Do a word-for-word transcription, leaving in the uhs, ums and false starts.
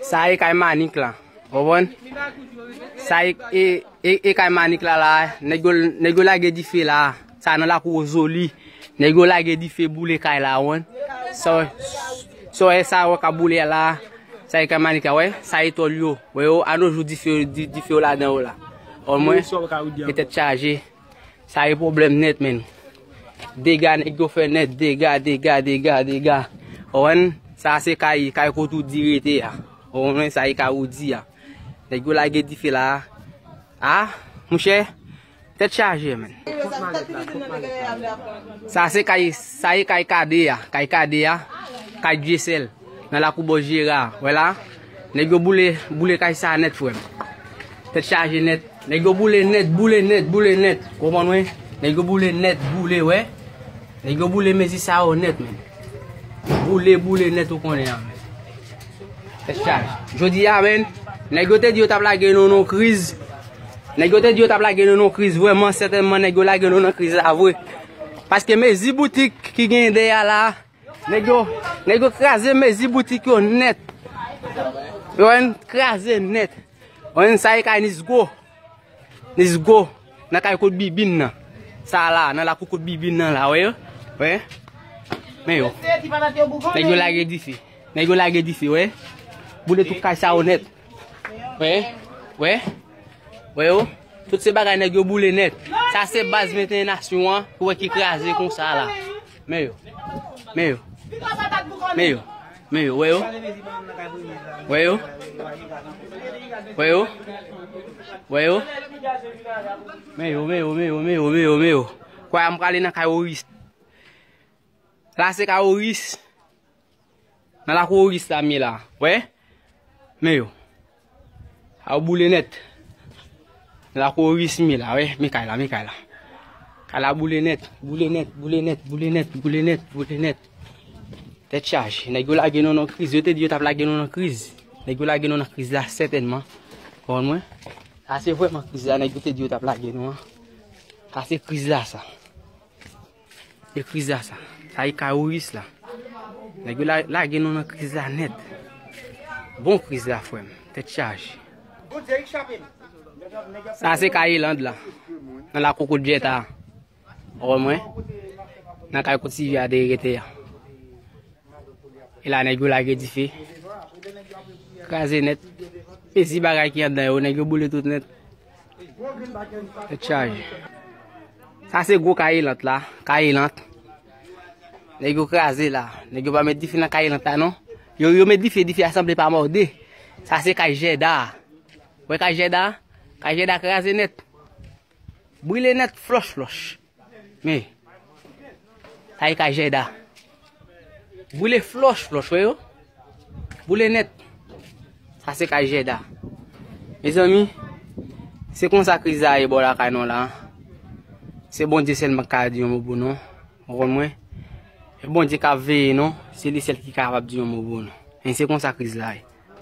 Sa e kay Manik la. Ou konprann? Sa e, e, e, e kay Manik la la. Nèg yo, nèg yo lage dife la. Sa nan lakou Ozoli. Nèg yo lage dife boule kay la, ou konprann? Sa, sa, sa wè ka boule la. Sa e kay Manik la, wè. Sa e tòl yo. Wè yo, a nos jours dife, di- dife yo ladan yo la. Omwen, e tèt chaje. Sa e pwoblèm nèt, menn. Dega nèg yo fè nèt, dega, dega, dega, dega. Ou konprann? Sa se kay, kay kote Woody rete a. Ou konprann sa e kay Woody a. Nèg yo lage dife la. A, monchè, tèt chaje, menn. Sa se kay, sa e kay Kade a, kay Kade a, kay Dyesèl. Nan lakou bò Jera, wè la. Nèg yo boule, boule kay sa nèt, frè m. Tèt chaje nèt. Nèg yo boule nèt, boule nèt, boule nèt. Konprann mwen? Nèg yo boule nèt, boule, wè. Nèg yo boule mezi sa yo nèt, menn. Boule, boule nèt, ou konnen an, menn. Tèt chaje. Jodi a, menn, nèg yo te di yo t ap lage nou nan kriz. Nèg yo te di yo t ap lage nou nan kriz, vrèman, sètènman, nèg yo lage nou nan kriz la, vre. Paske mezi boutik ki gen dèyè la, nèg yo, nèg yo kraze mezi boutik yo nèt. Yo wè n kraze nèt. Wè n sa e kay Nisgo. Nisgo. Nan kay kot Bibin nan. Sa la, nan lakou kot Bibin nan la, wè yo? Wè? Men yo. Nèg yo lage dife. Nèg yo lage dife, wè? Boule tout kay sa yo nèt. Wè? Wè? Wè yo? Tout se bagay nèg yo boule nèt. Sa se baz venteyen nasyon an, ou wè ki kraze konsa la. Men yo. Men yo. Men yo. Men yo. Wè yo? Wè yo? Wè yo? Wè yo? Men yo, men yo, men yo, men yo, men yo, men yo. Kwè a m prale nan kay Oris. La se kay Oris. Nan lakou Oris la m ye la. Wè? Men yo. A yo boule nèt. Nan lakou Oris m ye la, wè. Men kay la, men kay la. Kay la boule nèt. Boule nèt, boule nèt, boule nèt, boule nèt, boule nèt. Tèt chaje. Nèg yo lage nou nan kriz. Yo te di yo t ap lage nou nan kriz. Nèg yo lage nou nan kriz la, sètènman. Konprann mwen? Sa se vrèman kriz la, nèg yo te di yo t ap lage nou an. Sa se kriz la, sa. E kriz la sa. Sa e kay Oris la. Nèg yo la- lage nou nan kriz la nèt. Bon kriz la, frè m. Tèt chaje. Sa se kay Eland la. Nan lakou kot Jetta. Ou wè mwen? Nan kay kot Sylvia te rete a. E la nèg yo lage dife. Kraze nèt. Mezi bagay ki anndan yo, nèg yo boule tout nèt. Tèt chaje. Sa se gwo kay Elant la, kay Elant. Nèg yo kraze la. Nèg yo pa met dife nan kay Elant la non. Yo, yo met dife, dife a sanble pa mòde. Sa se kay Jèda. Wè kay Jèda? Kay Jèda kraze nèt. Brile nèt, flòch, flòch. Men, sa e kay Jèda. Brile flòch, flòch, wè yo. Brile nèt. Sa se kay Jèda. Mezanmi, se konsa kriz la ye bò lakay nou la. Se Bondye sèlman k ka di yon mo pou nou. Ou konprann mwen? E Bondye k ap veye nou, se li sèl ki kapab di yon mo pou nou. Men se konsa kriz la ye.